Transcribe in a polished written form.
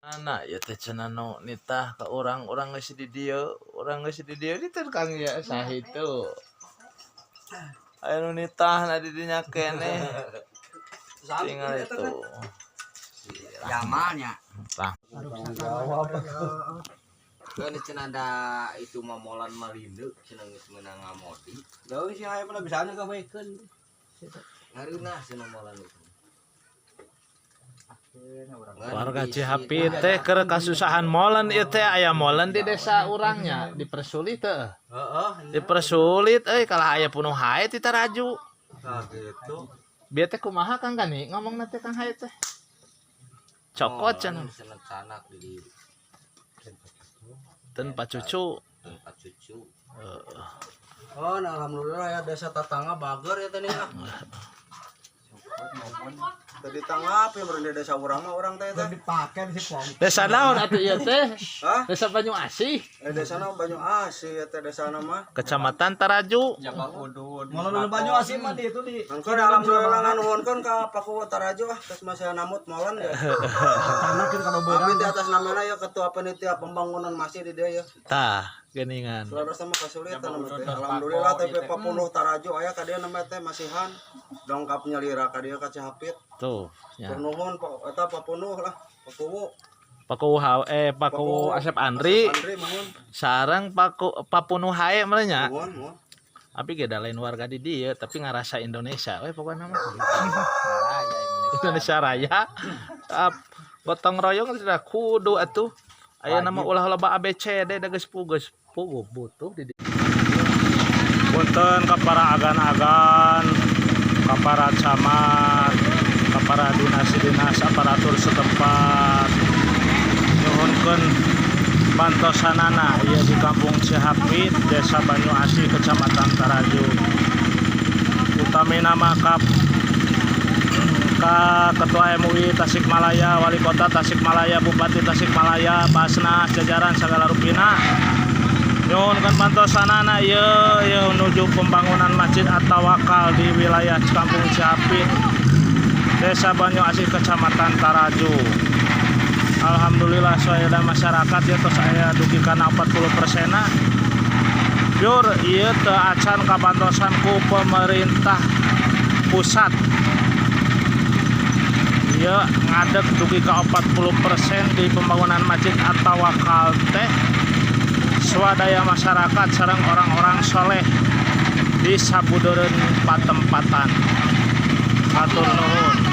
Mana ya teh cenah nu nitah ka urang, urang geus di dieu, urang geus di dieu ditu Kang ya sahitu. Aya nu nitah na di dinya keneh. Tinggal itu. Jamalnya. Tah. Jawab. Kan cenah da itu mah molan malinde cenah geus meunang ngamodi. Jauh sih aya pernah bisa gawekeun. Ngareunah cenah molan itu. Warga Cihapit teh keur kasusahan molen ieu teh, aya molen di desa urangnya dipersulit teh. Heeh. Dipersulit euy, kalah aya punuh hae ti Taraju. Nah, gitu. Bieu teh kumaha, Kang Gani ngomongna teh, Kang Hae teh? Cokot cenah. Cenah sanak di Ten pacucu. Tempat cucu. Oh, nah, alhamdulillah ya, desa tetangga bager ya teh nih. Tadi tanggap ya berarti desa urang mah, urang teh teh. Dipakai si pom. Desa naon atuh ieu teh? Hah? Desa Banyu Asih, Eh, desa na Banyu Asih ya teh desa mah. Kecamatan Taraju. Malah nu Banyu Asih mah di itu di Engke alhamdulillah nganuhunkeun ka Paku Taraju ah, terus masih namut molan ya. Tanah kita kalau Abi di atas namanya ya ketua panitia pembangunan masih di dia ya. Tah, geuningan. Selalu sama kesulitan namanya teh. Alhamdulillah tapi Papunuh Taraju aya ka dieu namanya teh masihan dongkap nyalira ka dieu ka Cihapit. Tuh, ya. Nuhun Pak eta Papunuh lah, Pakuwu. Paku Paku Asep Andri. Andri mohon. Sareng Paku Papunuh hae meureun nya. Mohon, mohon. Tapi ge da lain warga di dieu, tapi ngarasa Indonesia we pokokna mah. Indonesia Raya. Ap, gotong royong tidak kudu atuh. Aya nama ulah loba ABCD da geus pugus puguh butuh di dieu. Punten ka para agan-agan, ka para camat, ka para dinas-dinas aparatur setempat. Nyuhunkeun bantosanana ieu di Kampung Cihapit, Desa Banyu Asih, Kecamatan Taraju. Utamina mah ka Ketua MUI Tasikmalaya, Wali Kota Tasikmalaya, Bupati Tasikmalaya, Baznas, jajaran segala rupina. Nyuhunkeun bantosanana ieu ieu menuju pembangunan Masjid At-Tawakal di wilayah Kampung Cihapit, Desa Banyu Asih, Kecamatan Taraju. Alhamdulillah swadaya masyarakat ya tos aya dugi kana 40 persena. Jur ieu teu acan kabantosan ku pemerintah pusat. Ieu ngadeg dugi ka 40% di pembangunan Masjid At-Tawakal teh swadaya masyarakat sareng orang-orang soleh di sabudeureun patempatan. Hatur nuhun.